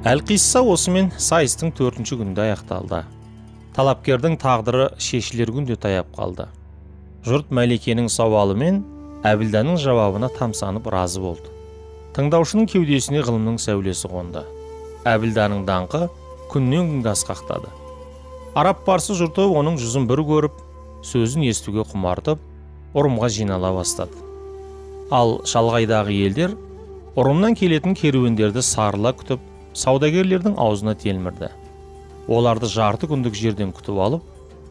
Әлқисса осымен сайыстың 4-ші күнінде аяқталды. Талапкердің тағдыры шешілер күнде таяп қалды. Жұрт Мәликенің сауалы мен Әбілданың жауабына тамсанып разы болды. Тыңдаушының кеудесіне ғылымның сәулесі қонды. Әбілданың даңқы күннен күнге асқақтады. Араб парсы жұрты оның жүзін бір көріп, сөзін естуге құмартып, Ұрымға жинала бастады. Ал шалғайдағы елдер Ұрымнан келетін керуендерді сарыла күтіп, саудагерлердің аузына телмірді. Оларды жарты күндік жерден күтіп алып,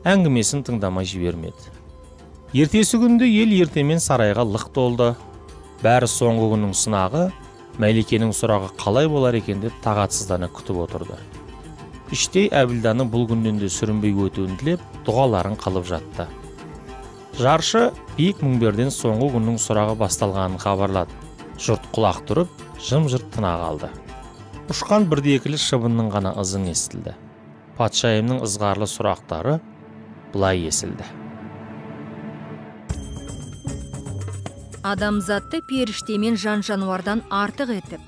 әңгімесін тыңдамай жібермеді. Ертесі күнде ел ертемен сарайға лық толды. Бәрі соңғы күннің сынағы, Мәликенің сұрағы қалай болар екен деп тағатсыздана күтіп отырды. Іштей Әбілданың бұл күннен де сүрінбей өтуін тілеп, дұғаларын қылып жатты. Жаршы биік мінберден соңғы күннің сұрағы басталғанын хабарлады. Жұрт құлақ түріп, жым-жырт тына қалды. Ұшқан бірді-екілі шыбынның ғана ызың естілді. Патшайымның ызғарлы сұрақтары былай есілді. Адамзатты періштемен жан-жануардан артық етіп,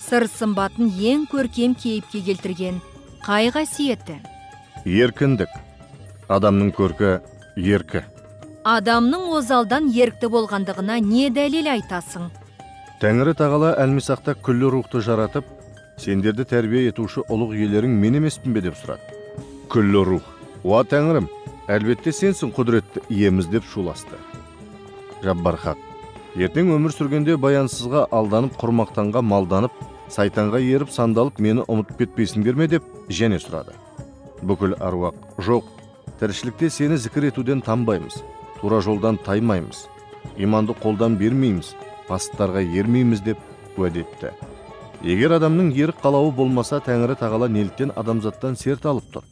сыр сымбатын ең көркем кейіпке келтірген қай қасиеті? Еркіндік. Адамның көркі еркі. Адамның озалдан ерікті болғандығына не дәлел айтасың? Тәңірі тағала әлмисақта күллі рухты жаратып, сендерді тәрбие етуші ұлық иелерің мен емеспін бе деп сұрады. Күллі рух, уа тәңірім, әлбетте сенсің құдіретті иеміз деп шуласты. Жаббар хақ, ертең өмір сүргенде баянсызға алданып, құрмақтанға малданып, сайтанға еріп сандалып мені ұмытып кетпейсіңдер ме деп және сұрады. Бүкіл аруақ, жоқ, тіршілікте сені зікір етуден танбаймыз, тура жолдан таймаймыз, иманды қолдан бермейміз, пасықтарға ермейміз деп уәде етті. Егер адамның ерік қалауы болмаса, Тәңірі тағала неліктен адамзаттан серт алып тұр?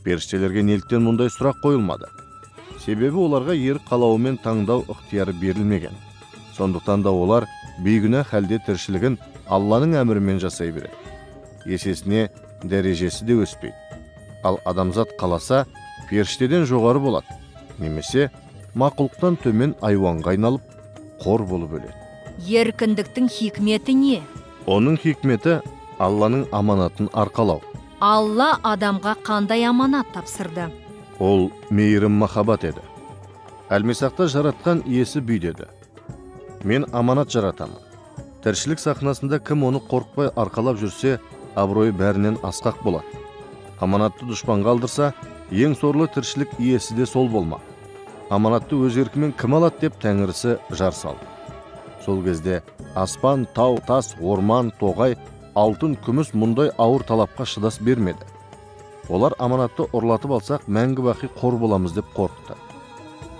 Періштелерге неліктен мұндай сұрақ қойылмады? Себебі оларға ерік қалауымен таңдау ықтияры берілмеген. Сондықтан да олар бейгүнә халде тіршілігін Алланың әмірімен жасай береді. Есесіне дәрежесі де өспейді. Ал адамзат қаласа, періштеден жоғары болады, немесе мақұлықтан төмен айуанға айналып, қор болып өледі. Еркіндіктің хикметі не? Оның хикметі Алланың аманатын арқалау. Алла адамға қандай аманат тапсырды? Ол мейірім махаббат еді. Әлмисақта жаратқан иесі бүй деді. Мен аманат жаратамын. Тіршілік сахнасында кім оны қорықпай арқалап жүрсе, абыройы бәрінен асқақ болады. Аманатты дұшпанға алдырса, ең сорлы тіршілік иесі де сол болмақ. Аманатты өз еркімен кім алады деп тәңірісі жар салды. Сол кезде аспан, тау, тас, орман, тоғай, алтын, күміс мұндай ауыр талапқа шыдас бермеді. Олар аманатты ұрлатып алсақ, мәңгі бақи қор боламыз деп қорықты.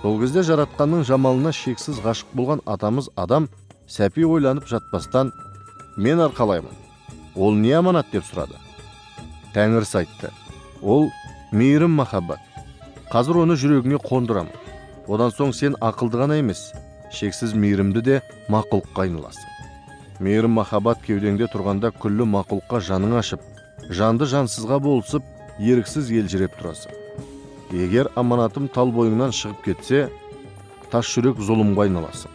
Сол кезде жаратқанның жамалына шексіз ғашық болған атамыз адам сәпи ойланып жатпастан, мен арқалаймын. Ол не аманат деп сұрады. Тәңірісі айтты. Ол мейірім махаббат. Қазір оны жүрегіңе қондырамын. Одан соң сен ақылды ғана емес, шексіз мейірімді де мақұлыққа айналасың. Мейірім махаббат кеудеңде тұрғанда күллі мақұлыққа жаның ашып, жанды жансызға болысып, еріксіз елжіреп тұрасың. Егер аманатым тал бойыңнан шығып кетсе, тас жүрек зұлымға айналасың.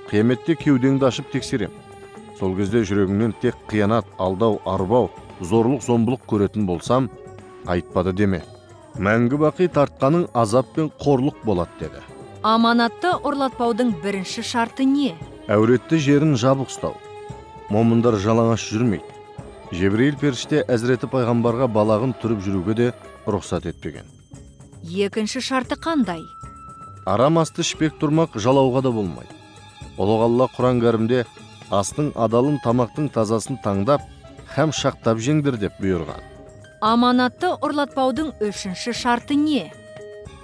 Қияметте кеудеңді ашып тексерем. Сол кезде жүрегіңнен тек қиянат, алдау, арбау, зорлық, зомбылық көретін болсам, айтпады деме. Мәңгі бақи тартқаның азап пен қорлық болады деді. Аманатты ұрлатпаудың бірінші шарты не? Әуретті жерін жабық ұстау. Момындар жалаңаш жүрмейді. Жебірейіл періште әзіреті пайғамбарға балағын түріп жүруге де рұқсат етпеген. Екінші шарты қандай? Арам асты ішпек тұрмақ жалауға да болмайды. Ұлық Алла Құран кәрімде астың адалын, тамақтың тазасын таңдап, һәм шақтап жеңдір деп бұйырған. Аманатты ұрлатпаудың үшінші шарты не?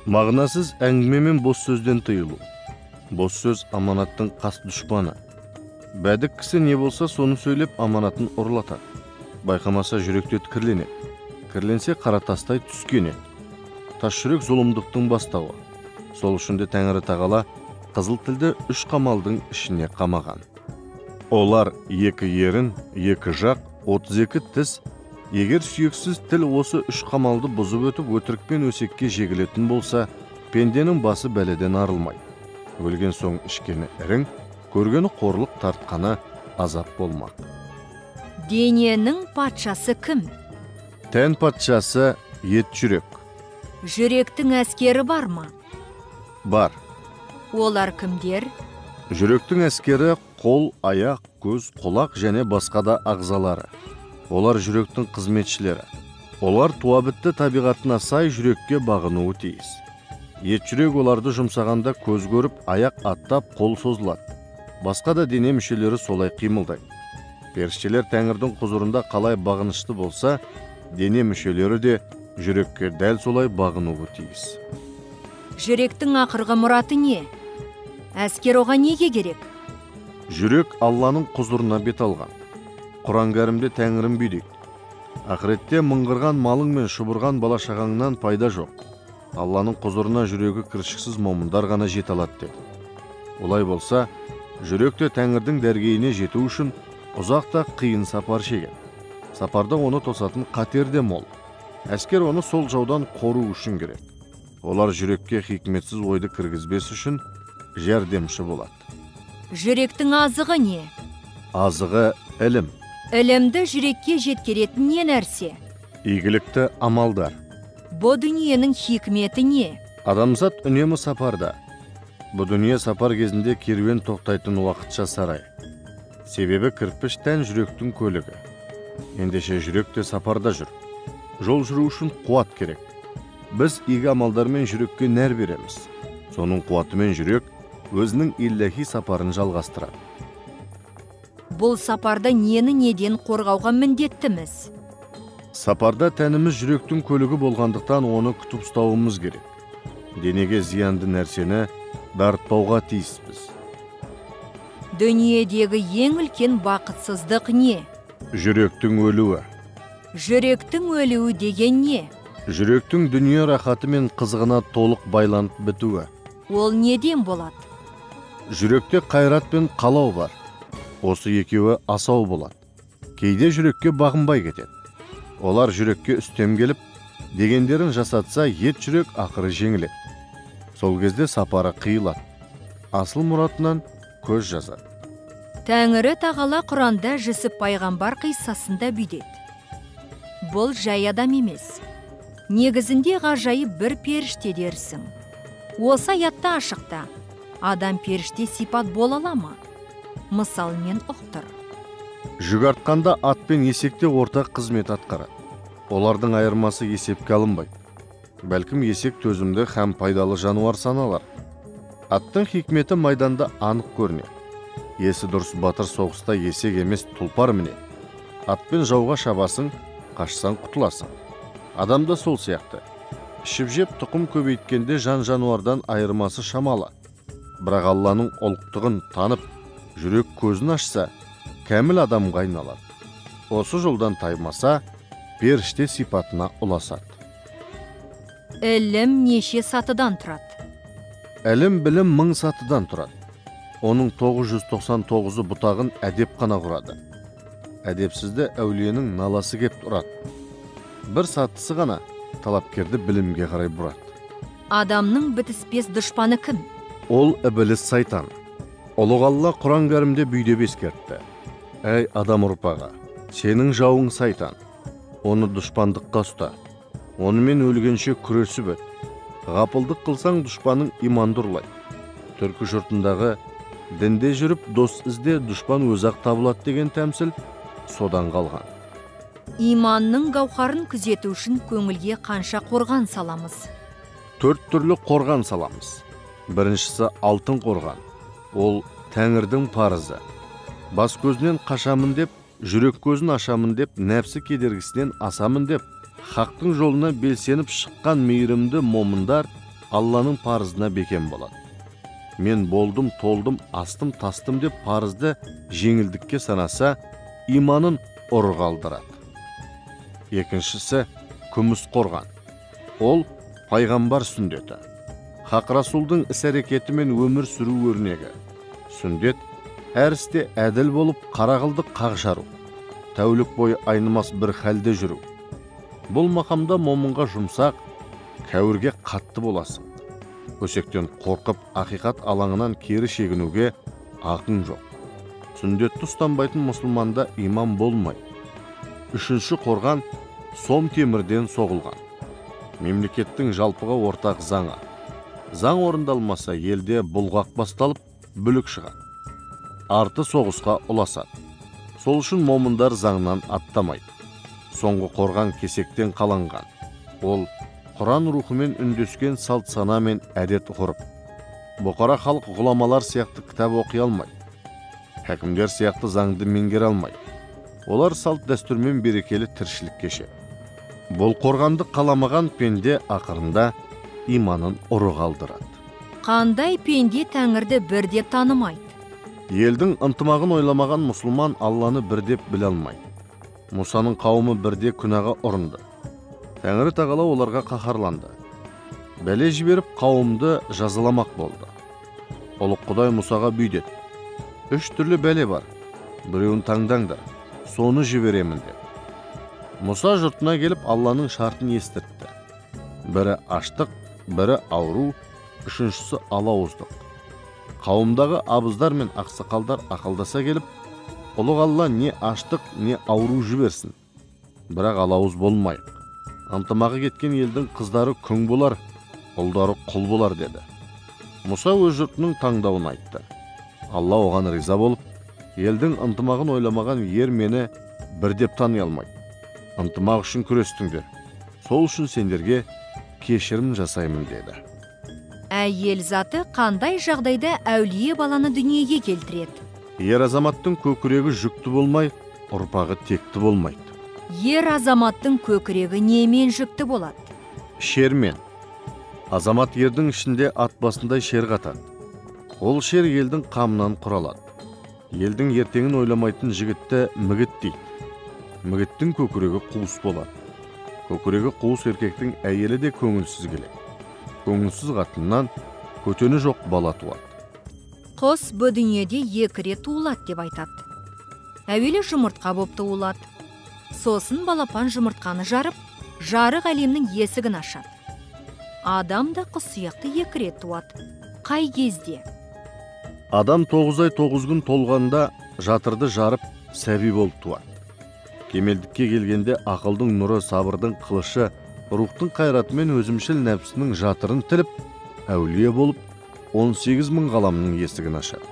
Мағынасыз әңгіме мен бос сөзден тыйылу. Бос сөз аманаттың қас дұшпаны. Бәдік кісі не болса соны сөйлеп аманатын ұрлатады. Байқамаса жүректе кірленеді. Кірленсе қара тастай түскенеді. Тас жүрек зұлымдықтың бастауы. Сол үшін де Тәңірі тағала қызыл тілді үш қамалдың ішіне қамаған. Олар екі ерін, екі жақ, 32 тіс. Егер сүйексіз тіл осы үш қамалды бұзып өтіп, өтірік пен өсекке жегілетін болса, пенденің басы бәледен арылмайды. Өлген соң ішкені ірің, көргені қорлық, тартқаны азап болмақ. Дененің патшасы кім? Тән патшасы ет жүрек. Жүректің әскері бар ма? Бар. Олар кімдер? Жүректің әскері қол, аяқ, көз, құлақ және басқа да ағзалары. Олар жүректің қызметшілері. Олар туа бітті табиғатына сай жүрекке бағынуы тиіс. Ет жүрек оларды жұмсағанда көз көріп, аяқ аттап, қол созылады. Басқа да дене мүшелері солай қимылдайды. Періштелер тәңірдің құзырында қалай бағынышты болса, дене мүшелері де жүрекке дәл солай бағынуы тиіс. Жүректің ақырғы мұраты не? Әскер оған неге керек? Жүрек Алланың құзырына бет алған. Құран кәрімде тәңірім бүй дейді. Ақыретте мыңғырған малың мен шұбырған бала шағаңнан пайда жоқ. Алланың құзырына жүрегі кіршіксіз момындар ғана жете алады деді. Олай болса, жүрек те тәңірдің дәргейіне жету үшін ұзақ та қиын сапар шеген. Сапарда оны тосатын қатер де мол. Әскер оны сол жаудан қору үшін керек. Олар жүрекке хикметсіз ойды кіргізбес үшін жәрдемші болады. Жүректің азығы не? Азығы ілім. Ілімді жүрекке жеткеретін не нәрсе? Игілікті амалдар. Бұ дүниенің хикметі не? Адамзат үнемі сапарда. Бұ дүние сапар кезінде керуен тоқтайтын уақытша сарай. Себебі кірпіш тән жүректің көлігі. Ендеше жүрек те сапарда жүр. Жол жүру үшін қуат керек. Біз игі амалдармен жүрекке нәр береміз. Соның қуатымен жүрек өзінің илләхи сапарын жалғастырады. Бұл сапарда нені неден қорғауға міндеттіміз? Сапарда тәніміз жүректің көлігі болғандықтан оны күтіп ұстауымыз керек. Денеге зиянды нәрсені дарытпауға тиіспіз. Дүниедегі ең үлкен бақытсыздық не? Жүректің өлуі. Жүректің өлуі деген не? Жүректің дүние рахаты мен қызығына толық байланып бітуі. Ол неден болады? Жүректе қайрат пен қалау бар. Осы екеуі асау болады. Кейде жүрекке бағынбай кетеді. Олар жүрекке үстем келіп, дегендерін жасатса, ет жүрек ақыры жеңіледі. Сол кезде сапары қиылады. Асыл мұратынан көз жазады. Тәңірі тағала Құранда Жүсіп пайғамбар қиссасында бүйдеді. Бұл жай адам емес. Негізінде ғажайып бір періште дерсің. Осы аятта ашықта, адам періште сипат бола ала ма? Мысалмен ұқтыр. Жүк артқанда ат пен есекте ортақ қызмет атқарады. Олардың айырмасы есепке алынбайды. Бәлкім есек төзімді һәм пайдалы жануар саналар. Аттың хикметі майданда анық көрінеді. Есі дұрыс батыр соғыста есек емес тұлпар мінеді. Атпен жауға шабасың, қашсаң құтыласың. Адам да сол сияқты. Ішіп жеп тұқым көбейткенде жан-жануардан айырмасы шамалы. Бірақ Алланың ұлықтығын танып, жүрек көзін ашса, кәміл адамға айналады. Осы жолдан таймаса, періште сипатына ұласады. Ілім неше сатыдан тұрады? Ілім білім 1000 сатыдан тұрады. Оның 999-ы бұтағын әдеп қана құрады. Әдепсізді әулиенің наласы кеп ұрады. Бір сатысы ғана талапкерді білімге қарай бұрады. Адамның бітіспес дұшпаны кім? Ол ібіліс сайтан. Ұлық Алла Құран кәрімде бүйдеп ескертті. Әй адам ұрпағы, сенің жауың сайтан. Оны дұшпандыққа ұста. Онымен өлгенше күресіп өт. Ғапылдық қылсаң дұшпаның иманды ұрлайды. Түркі жұртындағы дінде жүріп дос ізде дұшпан өзі-ақ табылады деген тәмсіл содан қалған. Иманның гауһарын күзету үшін көңілге қанша қорған саламыз? 4 түрлі қорған саламыз. Біріншісі алтын қорған. Ол тәңірдің парызы. Бас көзінен қашамын деп, жүрек көзін ашамын деп, нәпсі кедергісінен асамын деп, хақтың жолына белсеніп шыққан мейірімді момындар Алланың парызына бекем болады. Мен болдым, толдым, астым, тастым деп парызды жеңілдікке санаса, иманын ұры қалдырады. Екіншісі күміс қорған. Ол пайғамбар сүндеті. Хақ Расулдың іс-әрекеті мен өмір сүру өрнегі. Сүндет әр істе әділ болып қара қылды қақ жару. Тәулік бойы айнымас бір халде жүру. Бұл мақамда момынға жұмсақ, кәуірге қатты боласың. Өсектен қорқып, ақиқат алаңынан кері шегінуге ақың жоқ. Сүндетті ұстанбайтын мұсылманда иман болмайды. Үшінші қорған сом темірден соғылған. Мемлекеттің жалпыға ортақ заңы. Заң орындалмаса елде бұлғақ басталып, бүлік шығады. Арты соғысқа ұласады. Сол үшін момындар заңнан аттамайды. Соңғы қорған кесектен қаланған. Ол Құран рухымен үндескен салт сана мен әдет ғұрып. Бұқара халық ғұламалар сияқты кітап оқи алмайды. Хакімдер сияқты заңды меңгере алмайды. Олар салт дәстүрмен берекелі тіршілік кешеді. Бұл қорғанды қаламаған пенде ақырында иманын ұры қалдырады. Қандай пенде тәңірді бір деп танымайды? Елдің ынтымағын ойламаған мұсылман Алланы бір деп біле алмайды. Мұсаның қауымы бірде күнәға ұрынды. Тәңірі тағала оларға қаһарланды. Бәле жіберіп қауымды жазаламақ болды. Ұлық Құдай Мұсаға бүй деді. Үш түрлі бәле бар. Біреуін таңдаңдар, соны жіберемін деп. Мұса жұртына келіп Алланың шартын естіртті. Бірі аштық, бірі ауру, үшіншісі алауыздық. Қауымдағы абыздар мен ақсақалдар ақылдаса келіп, ұлық Алла не аштық, не ауру жіберсін. Бірақ алауыз болмайық. Ынтымағы кеткен елдің қыздары күң болар, ұлдары құл болар деді. Мұса өз жұртының таңдауын айтты. Алла оған риза болып, елдің ынтымағын ойламаған ер мені бір деп тани алмайды. Ынтымақ үшін күрестіңдер. Сол үшін сендерге кешірім жасаймын деді. Әйел заты қандай жағдайда әулие баланы дүниеге келтіреді? Ер азаматтың көкірегі жүкті болмай, ұрпағы текті болмайды. Ер азаматтың көкірегі немен жүкті болады? Шермен. Азамат ердің ішінде ат басындай шер қатады. Ол шер елдің қамынан құралады. Елдің ертеңін ойламайтын жігітті мігіт дейді. Мігіттің көкірегі қуыс болады. Көкірегі қуыс еркектің әйелі де көңілсіз келеді. Көңілсіз қатыннан көтені жоқ бала туады. Құс бұ дүниеде екі рет туылады деп айтады. Әуелі жұмыртқа боп туылады. Сосын балапан жұмыртқаны жарып, жарық әлемнің есігін ашады. Адам да құс сияқты екі рет туады. Қай кезде? Адам 9 ай 9 күн толғанда жатырды жарып, сәби болып туады. Кемелдікке келгенде ақылдың нұры, сабырдың қылышы, рухтың қайратымен өзімшіл нәпсінің жатырын тіліп, әулие болып, 18 мың ғаламның есігін ашады.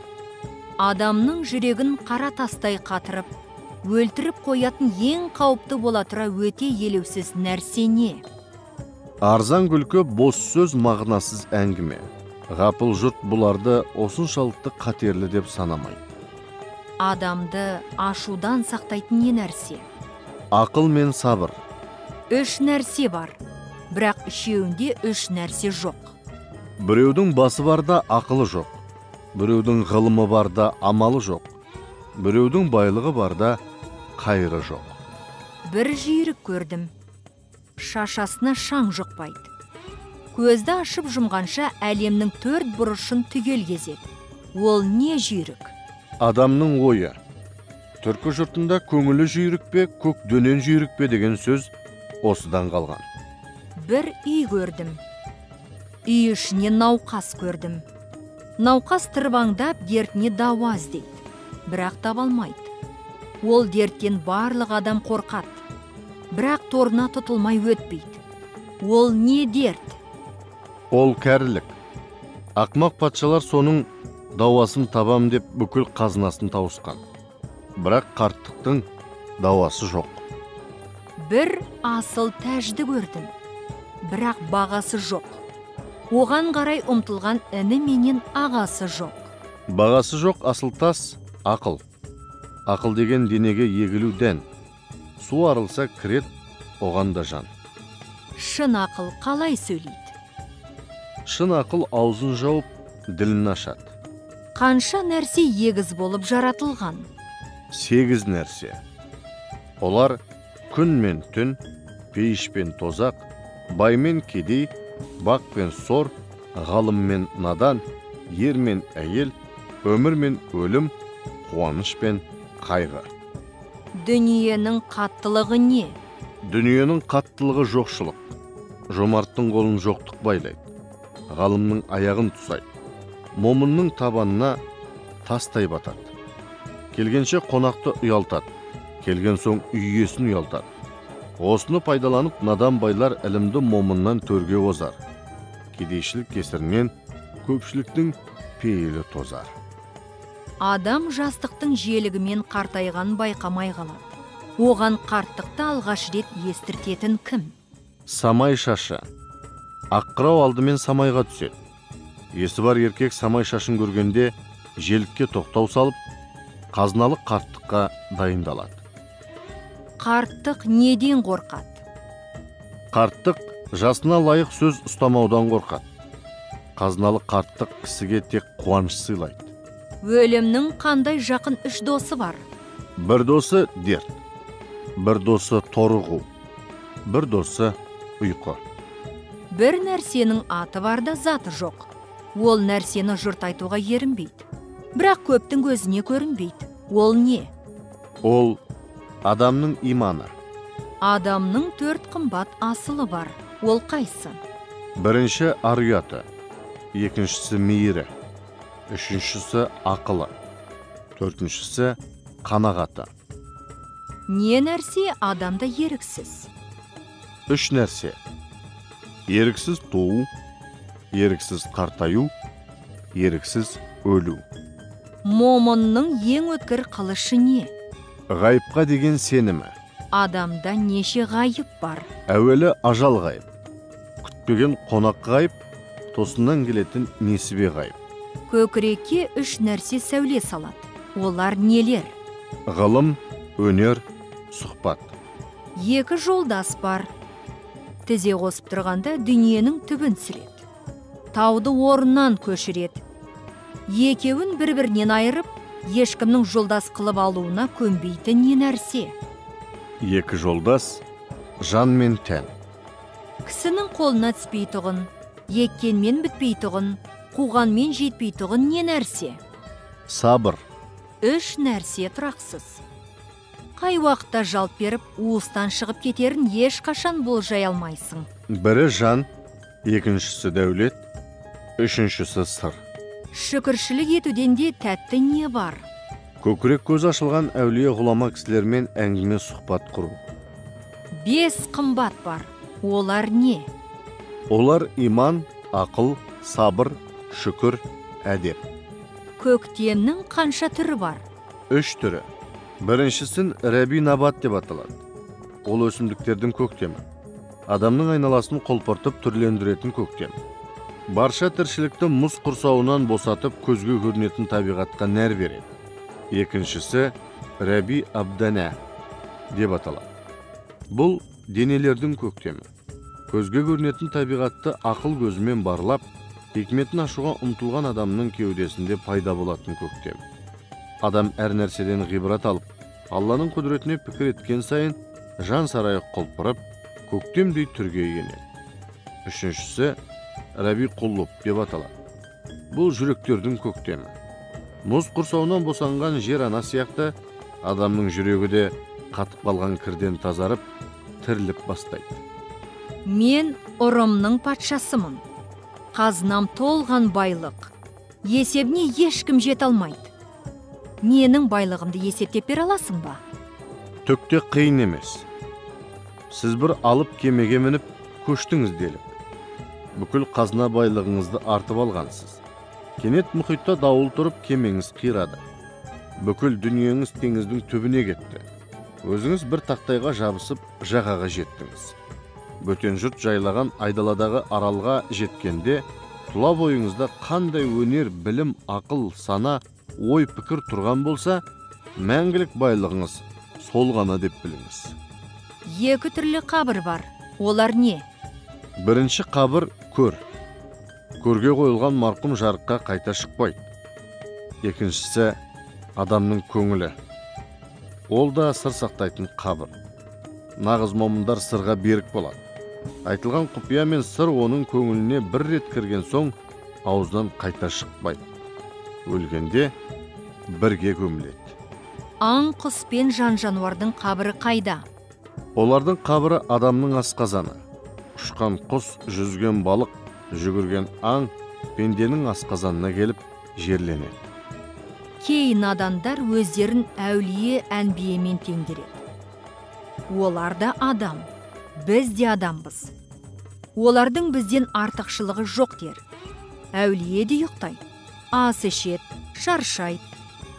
Адамның жүрегін қара тастай қатырып, өлтіріп қоятын ең қауіпті бола тұра өте елеусіз нәрсе не? Арзан күлкі, бос сөз, мағынасыз әңгіме. Ғапыл жұрт бұларды осыншалықты қатерлі деп санамайды. Адамды ашудан сақтайтын не нәрсе? Ақыл мен сабыр. Үш нәрсе бар, бірақ үшеуінде үш нәрсе жоқ. Біреудің басы бар да ақылы жоқ. Біреудің ғылымы бар да амалы жоқ. Біреудің байлығы бар да қайыры жоқ. Бір жүйрік көрдім. Шашасына шаң жұқпайды. Көзді ашып жұмғанша әлемнің төрт бұрышын түгел кезеді. Ол не жүйрік? Адамның ойы. Түркі жұртында көңілі жүйрік пе, көк дөнен жүйрік пе деген сөз осыдан қалған. Бір үй көрдім. Үй ішінен науқас көрдім. Науқас тырбаңдап дертіне дауа іздейді, бірақ таба алмайды. Ол дерттен барлық адам қорқады, бірақ торына тұтылмай өтпейді. Ол не дерт? Ол кәрілік. Ақмақ патшалар соның дауасын табам деп бүкіл қазынасын тауысқан. Бірақ қарттықтың дауасы жоқ. Бір асыл тәжді көрдім, бірақ бағасы жоқ. Оған қарай ұмтылған іні менен ағасы жоқ. Бағасы жоқ асыл тас ақыл. Ақыл деген денеге егілу дән. Су арылса кірет, оған да жан. Шын ақыл қалай сөйлейді? Шын ақыл аузын жауып, ділін ашады. Қанша нәрсе егіз болып жаратылған? 8 нәрсе. Олар күн мен түн, пейіш пен тозақ, бай мен кедей, бақ пен сор, ғалым мен надан, ер мен әйел, өмір мен өлім, қуаныш пен қайғы. Дүниенің қаттылығы не? Дүниенің қаттылығы жоқшылық. Жомарттың қолын жоқтық байлайды. Ғалымның аяғын тұсайды. Момынның табанына тастай батады. Келгенше қонақты ұялтады, Келген соң үй иесін ұялтады. Осыны пайдаланып надан байлар ілімді момыннан төрге озар. Кедейшілік кесірінен көпшіліктің пейілі тозар. Адам жастықтың желігімен қартайған байқамай қалады. Оған қарттықты алғаш рет естіртетін кім? Самай шашы. Аққырау алдымен самайға түседі. Есі бар еркек самай шашын көргенде желікке тоқтау салып, қазыналы қарттыққа дайындалады. Қарттық неден қорқады? Қарттық жасына лайық сөз ұстамаудан қорқады. Қазыналы қарттық кісіге тек қуаныш сыйлайды. Өлімнің қандай жақын үш досы бар? Бір досы дерт, бір досы торығу, бір досы ұйқы. Бір нәрсенің аты бар да заты жоқ. Ол нәрсені жұрт айтуға ерінбейді. Бірақ көптің көзіне көрінбейді. Ол не? Ол адамның иманы. Адамның төрт қымбат асылы бар. Ол қайсы? Бірінші ар ұяты, екіншісі мейірі, үшіншісі ақылы, төртіншісі қанағаты. Не нәрсе адамда еріксіз? Үш нәрсе. Еріксіз туу, еріксіз қартаю, еріксіз өлу. Момынның ең өткір қылышы не? Ғайыпқа деген сенімі. Адамда неше ғайып бар? Әуелі ажал ғайып, күтпеген қонақ ғайып, тосыннан келетін несібе ғайып. Көкірекке үш нәрсе сәуле салады. Олар нелер? Ғылым, өнер, сұхбат. Екі жолдас бар. Тізе қосып тұрғанда дүниенің түбін сүреді. Тауды орнынан көшіреді. Екеуін бір-бірінен айырып, ешкімнің жолдас қылып алуына көнбейтін не нәрсе? Екі жолдас, жан мен тән. Кісінің қолына түспейтұғын, еккенмен бітпейтұғын, қуғанмен жетпейтұғын не нәрсе? Сабыр. Үш нәрсе тұрақсыз. Қай уақытта жалт беріп, уыстан шығып кетерін ешқашан болжай алмайсың. Бірі жан, екіншісі дәулет, үшіншісі сыр. Шүкіршілік етуден де тәтті не бар? Көкірек көзі ашылған әулие ғұлама кісілермен әңгіме сұхбат құру. Бес қымбат бар. Олар не? Олар иман, ақыл, сабыр, шүкір, әдеп. Көктемнің қанша түрі бар? Үш түрі. Біріншісін рәби набат деп аталады. Ол өсімдіктердің көктемі. Адамның айналасын құлпыртып түрлендіретін көктем. Барша тіршілікті мұз құрсауынан босатып көзге көрінетін табиғатқа нәр береді. Екіншісі рәби абдана деп аталады. Бұл денелердің көктемі. Көзге көрінетін табиғатты ақыл көзімен барлап, хикметін ашуға ұмтылған адамның кеудесінде пайда болатын көктем. Адам әр нәрседен ғибрат алып, Алланың құдіретіне пікір еткен сайын жан сарайы құлпырып, көктемдей түрге енеді. Үшіншісі рәби құллұп деп аталады. Бұл жүректердің көктемі. Мұз құрсауынан босанған жер ана сияқты адамның жүрегі де қатып қалған кірден тазарып, тіріліп бастайды. Мен ұрымның патшасымын. Қазынам толған байлық. Есебіне ешкім жете алмайды. Менің байлығымды есептеп бере аласың ба? Түк те қиын емес. Сіз бір алып кемеге мініп көштіңіз делік. Бүкіл қазына байлығыңызды артып алғансыз. Кенет мұхитта дауыл тұрып кемеңіз қирады. Бүкіл дүниеңіз теңіздің түбіне кетті. Өзіңіз бір тақтайға жабысып жағаға жеттіңіз. Бөтен жұрт жайлаған айдаладағы аралға жеткенде тұла бойыңызда қандай өнер, білім, ақыл, сана, ой, пікір тұрған болса, мәңгілік байлығыңыз сол ғана деп біліңіз. Екі түрлі қабір бар. Олар не? Бірінші қабір көр. Көрге қойылған марқұм жарыққа қайта шықпайды. Екіншісі адамның көңілі. Ол да сыр сақтайтын қабір. Нағыз момындар сырға берік болады. Айтылған құпия мен сыр оның көңіліне бір рет кірген соң аузынан қайта шықпайды. Өлгенде бірге көміледі. Аң құс пен жан-жануардың қабірі қайда? Олардың қабірі адамның асқазаны. Ұшқан құс, жүзген балық, жүгірген аң пенденің асқазанына келіп жерленеді. Кей надандар өздерін әулие әнбиемен теңдереді. Олар да адам, біз де адамбыз. Олардың бізден артықшылығы жоқ дер. Әулие де ұйықтайды, ас ішеді, шаршайды,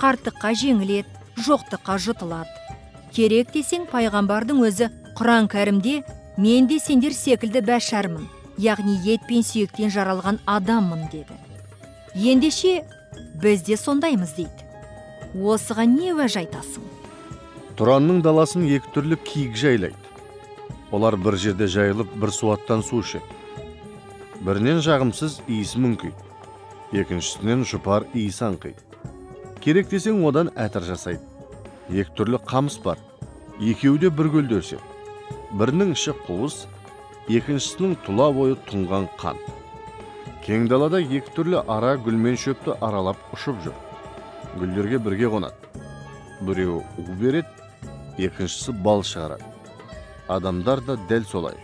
қарттыққа жеңіледі, жоқтыққа жұтылады. Керек десең, пайғамбардың өзі Құран кәрімде мен де сендер секілді бәшәрмін, яғни ет пен сүйектен жаралған адаммын деді. Ендеше біз де сондаймыз дейді. Осыған не уәж айтасың? Тұранның даласын екі түрлі киік жайлайды. Олар бір жерде жайылып, бір суаттан су ішеді. Бірінен жағымсыз иісі мүңкиді, екіншісінен жұпар иісі аңқиды. Керек десең, одан әтір жасайды. Екі түрлі қамыс бар, екеуі де бір көлде өседі. Бірінің іші қуыс, екіншісінің тұла бойы тұнған қан. Кең далада екі түрлі ара гүл мен шөпті аралап ұшып жүр. Гүлдерге бірге қонады. Біреуі у береді, екіншісі бал шығарады. Адамдар да дәл солай.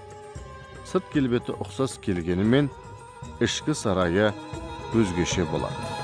Сырт келбеті ұқсас келгенімен, ішкі сарайы өзгеше болады.